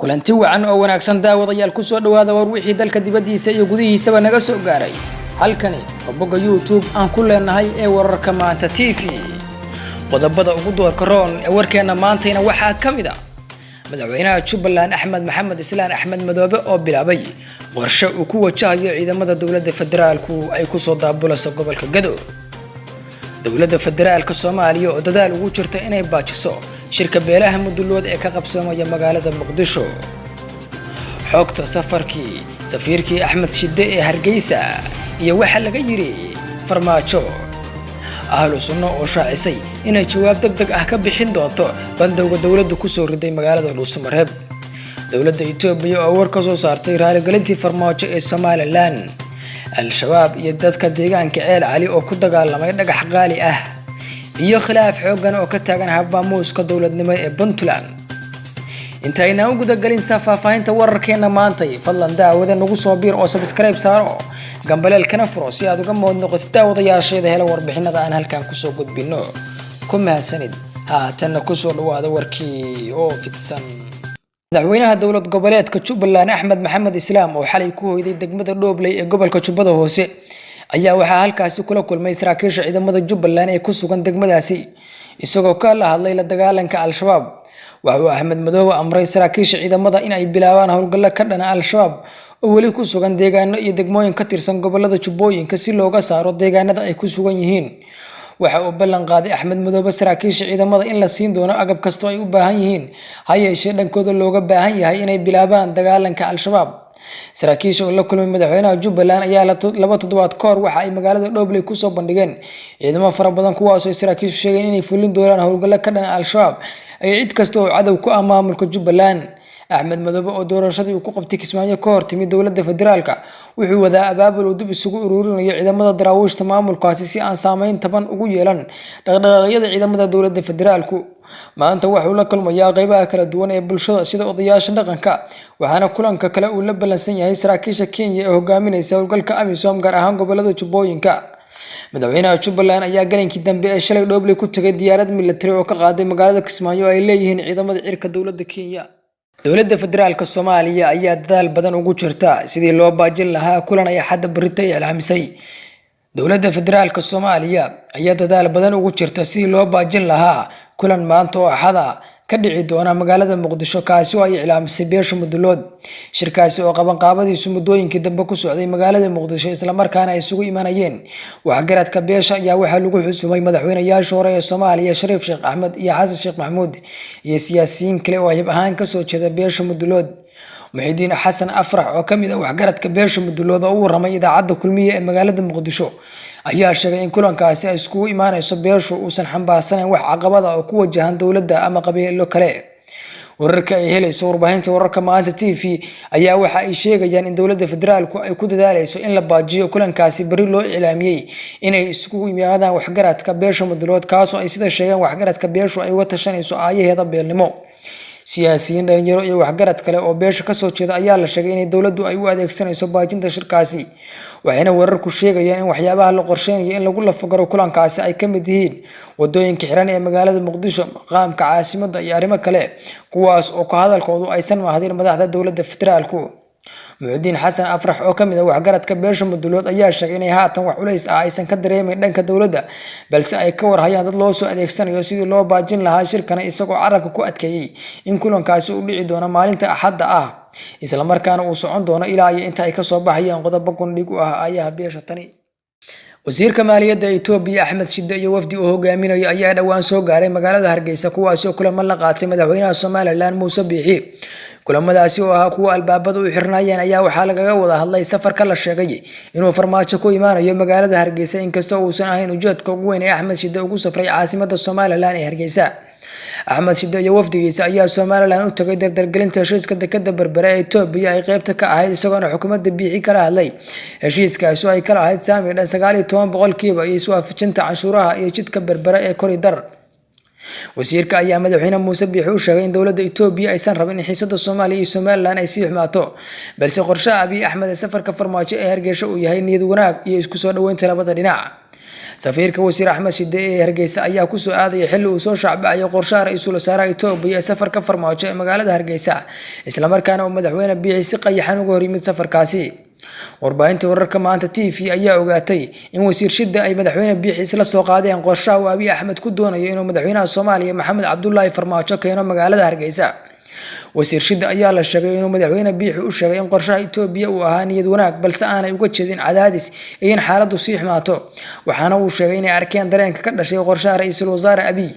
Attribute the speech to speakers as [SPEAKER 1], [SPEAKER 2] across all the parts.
[SPEAKER 1] Kulanti wacan oo wanaagsan, daawadayaal. Kusoo dhawaada war wixii dalka dibaddiisa iyo gudihiisaba naga soo gaaray. Halkani waa bogga YouTube aan ku leenahay ee Wararka Maanta TV. Qodobada ugu doorka roon ee warkeena maantayna waxaa ka mid ah: Madaxweynaha Jubbaland Axmed Maxamed Islaan, Axmed Madoobe, oo bilaabay qorshe uu ku wajahayo ciidamada dowladda federaalku ay kusoo daabulayso gobolka Gado. Dowladda Federaalka Soomaaliya oo dadaal ugu jirta inay baajiso shirka beelaha Mudulood ee ka qabsoomaya magaalada Muqdisho. Xogta safarkii safiirkii Axmed Shide ee Hargeysa iyo waxaa laga yidhi Farmaajo. Ahlu Sunno oo shaacisay inay jawaab deg deg ah ka bixin doonto bandowga dowladda kusoo riday magaalada Dhuusamareeb. Dowladda Itoobiya oo war ka soo saartay raaligelintii Farmaajo ee Somaliland. Al-Shabaab iyo dadka deegaanka Ceel Cali oo ku dagaalamay dhagax qaali ah, iyo khilaaf xooggan oo ka taagan habmaamuuska dowladnimo ee Puntland. Intaynaan u gudagelinsa faahfaahinta wararkeena maantay, fadlan daawada nagu soo biir oo subscribe saaro, gambaleelkana furo si aad uga mood noqotid daawadayaasheeda hela warbixinada aan halkan kusoo gudbino. Ku mahadsanid. Haatanna kusoo dhawaada warkii oo fidsan. Madaxweynaha dowlad goboleedka Jubbaland Axmed Maxamed Islaam oo xalay ku hoyday degmada Dhoobley ee gobolka Jubbada Hoose ayaa waxaa halkaasi kula kulmay saraakiisha ciidamada Jubbaland ee ku sugan degmadaasi, isagoo ka la hadlay la dagaalanka Al-Shabaab. Waxa uu Axmed Madoobe amray saraakiisha ciidamada in ay bilaabaan howlgallo ka dhana Al-Shabaab oo weli ku sugan deegaano iyo degmooyin ka tirsan gobolada Jubbooyinka, si looga saaro deegaanada ay ku sugan yihiin. Waxa uu ballan qaaday Axmed Madoobe saraakiisha ciidamada in la siin doono agab kastoo ay u baahan yihiin, ha yeeshee dhankooda looga baahan yahay inay bilaabaan dagaalanka Al-Shabaab. Saraakiisha oo la kulmay madaxweynaha Jubbaland ayaa 2 toddobaad ka hor waxa ay magaalada Dhobley kusoo bandhigeen ciidamo fara badan, kuwaasoo ay saraakiishu sheegeen inay fulin doonaan howlgallo ka dhana Al-Shabaab iyo cid kasta oo cadow ku ah maamulka Jubbaland. Axmed Madoobe oo doorashadii uu ku qabtay Kismaayo ka hor timid dowladda federaalka wuxuu wadaa abaabul uu dib isugu ururinayo ciidamada daraawiishta maamulkaasi, si aan saameyn taban ugu yeelan dhaqdhaqaaqyada ciidamada dowladda federaalku. Maanta waxuu la kulmayaa qeybaha kala duwan ee bulshada, sida odayaasha dhaqanka, waxaana kulanka kale uu la ballansan yahay saraakiisha Kenya ee hogaaminaysa howlgalka AMISOM, gaar ahaan gobolada Jubbooyinka. Madaxweynaha Jubbaland ayaa galinkii dambe ee shalay Dhobley ku tagay diyaarad militari oo ka qaaday magaalada Kismaayo oo ay leeyihiin ciidamada cirka dowladda Kenya. Dowladda Federaalka Soomaaliya ayaa dadaal badan ugu jirta sidii loo baajin lahaa kulan ay Axadda berrito iclaamisay. Dowladda Federaalka Soomaaliya ayaa dadaal badan ugu jirta sidii loo baajin lahaa kulan maanta oo Axada ka dhici doona magaalada Muqdisho, kaasi oo ay iclaamisay beesha Mudulood. Shirkaasi oo qabanqaabadiisu muddooyinkii dambe ku socday magaalada Muqdisho, islamarkaana ay isugu imanayeen waxgaradka beesha, ayaa waxaa lagu xusumay madaxweynayaasha hore ee Soomaaliya Shariif Sheekh Axmed iyo Xasan Sheekh Maxamuud iyo siyaasiyiin kale oo hayb ahaan kasoo jeeda beesha Mudulood. Muxidiin Xasan Afrax oo kamid ah waxgaradka beesha Mudulood oo u waramay Idaacadda Kulmiye ee magaalada Muqdisho ayaa sheegay in kulankaasi ay iskugu imaaneyso beeshu uusan xambaarsanayn wax caqabada oo ku wajahan dowladda ama qabiilo kale. Wararka ay helayso warbaahinta Wararka Maanta TV ayaa waxa ay sheegayaan in dowladda federaalku ay ku dadaaleyso in la baajiyo kulankaasi beri loo iclaamiyey inay isugu yimaadaan waxgaradka beesha Mudulood, kaasoo ay sida sheegeen waxgaradka beeshu ay uga tashanayso aayaheeda beelnimo. Siyaasiyiin, dhalinyaro iyo waxgarad kale oo beesha kasoo jeeda ayaa la sheegay inay dowladdu ay u adeegsanayso baajinta shirkaasi, waxayna wararku sheegayaan in waxyaabaha la qorsheynayo in lagu lafagaro kulankaasi ay kamid yihiin wadooyinka xiran ee magaalada Muqdisho, maqaamka caasimadda iyo arrimo kale, kuwaas oo ka hadalkoodu aysan mahdin madaxda dowladda federaalku. Muxudiin Xasan Afrax oo kamid ah waxgaradka beesha Mudulood ayaa sheegay inay haatan wax culays ah aysan ka dareemeyn dhanka dowladda, balse ay ka warhayaan dad loo soo adeegsanayo sidii loo baajin lahaa shirkana, isagoo carabka ku adkeeyey in kulankaasi uu dhici doono maalinta Axadda ah, islamarkaana uu socon doono ilaa iyo inta ay kasoo baxayaan qodobo gundhig u ah aayaha beesha tani. Wasiirka maaliyadda Itoobiya Axmed Shide iyo wafdi uu hogaaminayo ayaa dhowaan soo gaaray magaalada Hargeysa, kuwaasi oo kulamo la qaatay madaxweynaha Somaliland Muuse Biixi. Kulamadaasi oo ahaa kuwa albaabada u xirnaayeen ayaa waxaa lagaga wada hadlay safarka la sheegay inuu Farmaajo ku imaanayo magaalada Hargeysa, inkastoo uusan ahayn ujeedka ugu weyn ee Axmed Shide ugu safray caasimada Somaliland ee Hargeysa. Axmed Shide iyo wafdigiisa ayaa Somaliland u tagay dardargelinta heshiiska dekada Berbere ee Itoobiya ay qeybta ka ahayd, isagoona xukuumadda Biixi kala hadlay heshiiskaasi oo ay kala ahayd saami dhan 19% iyo iswaafajinta canshuuraha iyo jidka Berbere ee koridar. Wasiirka ayaa madaxweyne Muuse Biixi u sheegay in dowladda Itoobiya aysan rabin in xiisada Soomaaliya iyo Somaliland ay sii xumaato, balse qorshaha Abiy Axmed ee safarka Farmaajo ee Hargeysa uu yahay niyad wanaag iyo isku soo dhaweynta labada dhinac. Safiirka wasiir Axmed Shide ee Hargeysa ayaa kusoo aadaya xilli uu soo shaacbaxayo qorshaha ra-iisul wasaaraha Itoobiya ee safarka Farmaajo ee magaalada Hargeysa, islamarkaana uu madaxweyne Biixi si qayaxan uga hor yimid safarkaasi. Warbaahinta Wararka Maanta TV ayaa ogaatay in wasiir Shide ay madaxweyne Biixi isla soo qaadeen qorshaha uu Abiy Axmed ku doonayo inuu madaxweynaha Soomaaliya Maxamed Cabdulaahi Farmaajo keeno magaalada Hargeysa. Wasiir Shide ayaa la sheegay inuu madaxweyne Biixi u sheegay in qorshaha Itoobiya uu ahaa niyad wanaag, balse aanay uga jeedin cadaadis iyo in xaaladdu sii xumaato, waxaana uu sheegay inay arkeen dareenka ka dhashay qorshaha ra-iisul wasaare Abiy.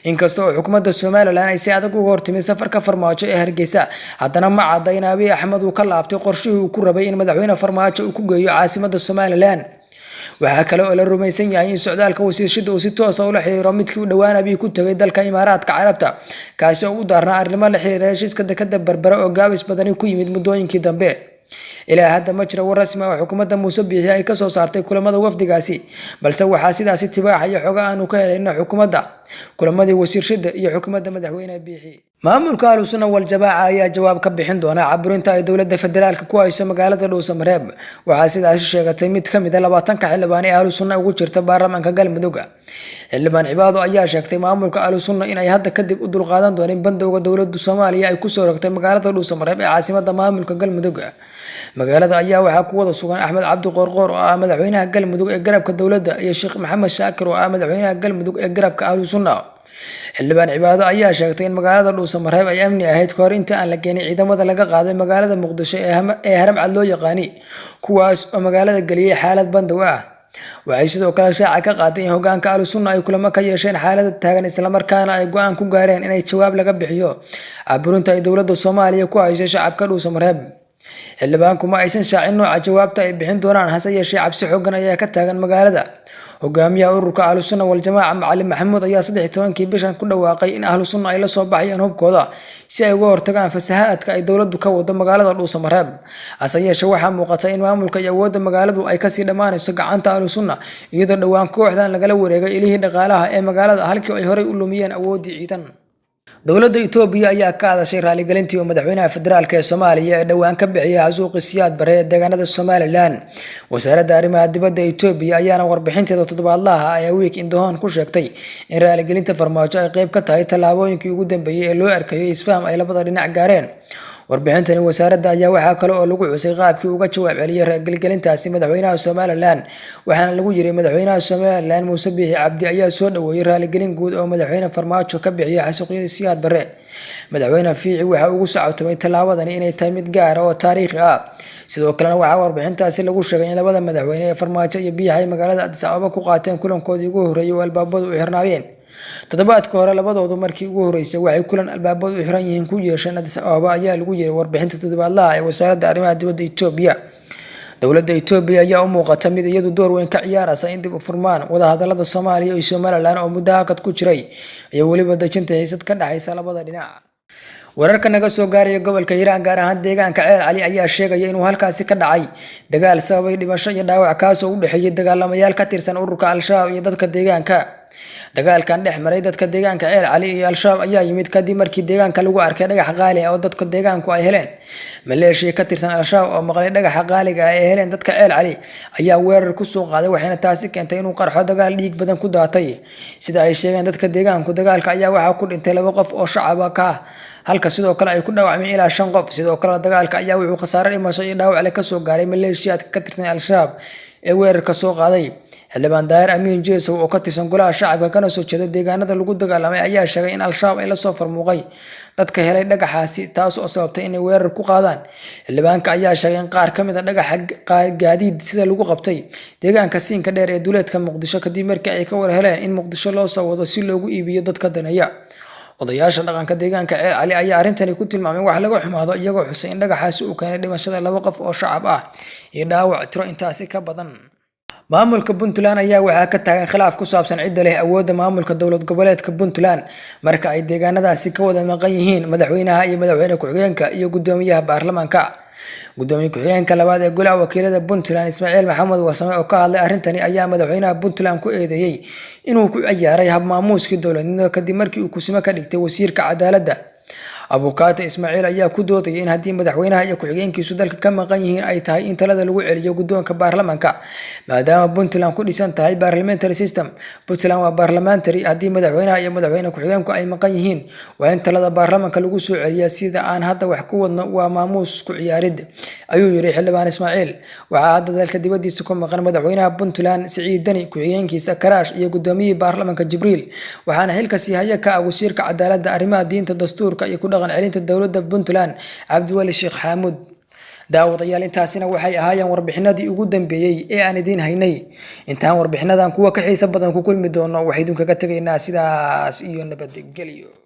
[SPEAKER 1] Inkasta oo xukuumadda Somalilan ay si adag uga hortimid safarka Farmaajo ee Hargeysa, haddana ma cadda in Abiy Axmed uu ka laabtay qorshihii uu ku rabay in madaxweyne Farmaajo uu ku geeyo caasimadda Somalilan. Waxaa kale oo la rumaysan yahay in socdaalka wasiir Shide uu si toos ah ula xiriiro midkii uu dhowaan Abiy ku tegay dalka Imaaraadka Carabta, kaasi oo u daarnaa arrimo la xiriira heshiiska dekadda Berbera oo gaabis badani ku yimid muddooyinkii dambe. Ilaa hadda ma jira war rasmi ah oo xukuumadda Muuse Biixi ay kasoo saartay kulamada wafdigaasi, balse waxaa sidaasi tibaaxaya xogo aanu ka helayno xukuumadda kulamadii wasiir Shide iyo xukuumadda madaxweyne Biixi. Maamulka Ahlusunna Waljamaaca ayaa jawaab ka bixin doona caburinta ay dowladda federaalka ku hayso magaalada Dhuusamareeb. Waxaa sidaasi sheegatay mid ka mid ah 20-ka xildhibaan ee Ahlusunna ugu jirta baarlamaanka Galmudug. Xildhibaan Cibaado ayaa sheegtay maamulka Ahlusunna in ay hadda kadib u dulqaadan doonin bandowga dowladda Soomaaliya ay kusoo rogtay magaalada Dhuusamareeb ee caasimada maamulka Galmudug. Magaalada ayaa waxaa ku wada sugan Axmed Cabdi Qoorqoor oo ah madaxweynaha Galmudug ee garabka dowladda iyo Sheekh Maxamed Shaakir oo ah madaxweynaha Galmudug ee garabka Ahlusunna. Xildhibaan Cibaado ayaa sheegtay in magaalada Dhuusamareeb ay amni ahayd kahor inta aan la keenin ciidamada laga qaaday magaalada Muqdisho ee Haramcad loo yaqaani, kuwaas oo magaalada geliyay xaalad bandow ah. Waxay sidoo kale shaaca ka qaaday in hogaanka Ahlusunna ay kulamo ka yeesheen xaaladda taagan, islamarkaana ay go-aan ku gaareen inay jawaab laga bixiyo caburinta ay dowladda Soomaaliya ku hayso shacabka Dhuusamareeb. Xildhibaanku ma aysan shaacin nooca jawaabta ay bixin doonaan, hase yeeshee cabsi xooggan ayaa ka taagan magaalada. Hogaamiyaha ururka Ahlusunna Waljamaaca Macalin Maxamuud ayaa 13-kii bishan ku dhawaaqay in Ahlusunna ay la soo baxayeen hubkooda si ay uga hortagaan fasahaadka ay dowladdu ka wado magaalada Dhuusamareeb. Hase yeeshee waxaa muuqata in maamulka iyo awoodda magaaladu ay kasii dhammaanayso gacanta Ahlusunna, iyadoo dhowaan kooxdan lagala wareegay ilihii dhaqaalaha ee magaalada halkii ay horey u lumiyeen awooddii ciidan. Dowladda Itoobiya ayaa ka hadashay raaligelintii uu madaxweynaha federaalka ee Soomaaliya ee dhowaan ka bixiyay xasuuqii Siyaad Barre ee deegaanada Somalilan. Wasaaradda arrimaha dibadda Itoobiya ayaana warbixinteeda toddobaadlaha ah ee Week in the Horn ku sheegtay in raaligelinta Farmaajo ay qayb ka tahay tallaabooyinkii ugu dambeeyay ee loo arkayo isfaham ay labada dhinac gaareen. Warbixintani wasaaradda ayaa waxaa kale oo lagu xusay qaabkii uga jawaab celiyay raaligelintaasi madaxweynaha Somalilan, waxaana lagu yiri: Madaxweynaha Somalilan Muuse Biixi Cabdi ayaa soo dhaweeyay raaligelin guud oo madaxweyne Farmaajo ka bixiyay xasuuqyadii Siyaad Barre. Madaxweyne Fiici waxa uu ugu sacabtamay tallaabadani inay tahay mid gaar ah oo taariikhi ah. Sidoo kalena waxaa warbixintaasi lagu sheegay in labada madaxweyne ee Farmaajo iyo Biixi ay magaalada Addis Ababa ku qaateen kulankoodii ugu horreeyay oo albaabadu u xirnaayeen. Toddobaadka hore labadoodu markii ugu horreysay waxay kulan albaabadu u xiran yihiin ku yeesheen Addis Ababa, ayaa lagu yiri warbixinta toddobaadlaha ee wasaaradda arrimaha dibadda Itoobiya. Dowladda Itoobiya ayaa u muuqata mid iyadu door weyn ka ciyaaraysa in dib u furmaan wadahadalada Soomaaliya iyo Somalilan oo muddo hakad ku jiray, iyo weliba dejinta xiisad ka dhexaysa labada dhinac. Wararka naga soo gaaraya gobolka Hiiraan, gaar ahaan deegaanka Ceel Cali, ayaa sheegaya inuu halkaasi ka dhacay dagaal sababay dhimasho iyo dhaawac, kaasoo u dhexeeyay dagaalamayaal ka tirsan ururka Al-Shabaab iyo dadka deegaanka. Dagaalkan dhex maray dadka deegaanka Ceel Cali iyo Al-Shabaab ayaa yimid kadib markii deegaanka lagu arkay dhagax qaali ah oo dadka deegaanku ay heleen. Maleeshiya ka tirsan Al-Shabaab oo maqlay dhagaxa qaaliga ah ee heleen dadka Ceel Cali ayaa weerar ku soo qaaday, waxayna taasi keentay inuu qarxo dagaal dhiig badan ku daatay. Sida ay sheegeen dadka deegaanku, dagaalka ayaa waxaa ku dhintay laba qof oo shacab ka ah, halka sidoo kale ay ku dhaawacmeen ilaa shan qof. Sidoo kale dagaalka ayaa wuxuu khasaare dhimasho iyo dhaawac leh kasoo gaaray maleeshiyaadka ka tirsan Al-Shabaab ee weerarka soo qaaday. Xildhibaan Daahir Amiin Jeesow oo ka tirsan golaha shacabka kana soo jeeda deegaanada lagu dagaalamay ayaa sheegay in Al-Shabaab ay lasoo farmuuqay dadka helay dhagaxaasi, taas oo sababtay inay weerar ku qaadaan. Xildhibaanka ayaa sheegay in qaar ka mid ah dhagaxa gaadiid sida lagu qabtay deegaanka Siinka Dheer ee duleedka Muqdisho, kadib markii ay ka war heleen in Muqdisho loo soo wado si loogu iibiyo dadka daneeya. Odayaasha dhaqanka deegaanka Ceel Cali ayaa arrintani ku tilmaamay wax laga xumaado, iyagoo xusay in dhagaxaasi uu keenay dhimashada laba qof oo shacab ah iyo dhaawac tiro intaasi ka badan. Maamulka Puntland ayaa waxaa ka taagan khilaaf ku saabsan cidda leh awoodda maamulka dowlad goboleedka Puntland marka ay deegaanadaasi ka wada maqan yihiin madaxweynaha iyo madaxweyne ku-xigeenka iyo guddoomiyaha baarlamaanka. Gudoomiye ku-xigeenka labaad ee golaha wakiilada Puntland, Ismaaciil Maxamed Warsame, oo ka hadlay arrintani ayaa madaxweynaha Puntland ku eedeeyey inuu ku ciyaaray habmaamuuskii dowladnimo kadib markii uu kusimo ka dhigtay wasiirka cadaaladda. Abukaata Ismaaciil ayaa ku doodaya in haddii madaxweynaha iyo ku-xigeenkiisu dalka ka maqan yihiin ay tahay in talada lagu celiyo guddoonka baarlamaanka, maadaama Puntland ku dhisan tahay parliamentary system. Puntland waa parliamentary. Haddii madaxweynaha iyo madaxweyne ku-xigeenku ay maqan yihiin, waa in talada baarlamaanka lagu soo celiyaa. Sida aan hadda wax ku wadno waa maamuus ku ciyaarid, ayuu yiri xildhibaan Ismaaciil. Waxaa hadda dalka dibadiisa ku maqan madaxweynaha Puntland Siciid Deni, ku-xigeenkiisa Karaash iyo gudoomiyihii baarlamaanka Jibriil, waxaana xilka sii haya ka ah wasiirka cadaaladda, arrimaha diinta, dastuurka iyo ku dhaqan celinta dowladda Puntland, Cabdiweli Sheekh Xaamuud. Daawadayaal, intaasina waxay ahaayeen warbixinadii ugu dambeeyey ee aan idiin haynay. Intaan warbixinadan kuwa ka xiisa badan ku kulmi doono, waxay idinkaga tegaynaa sidaas iyo nabadgelyo.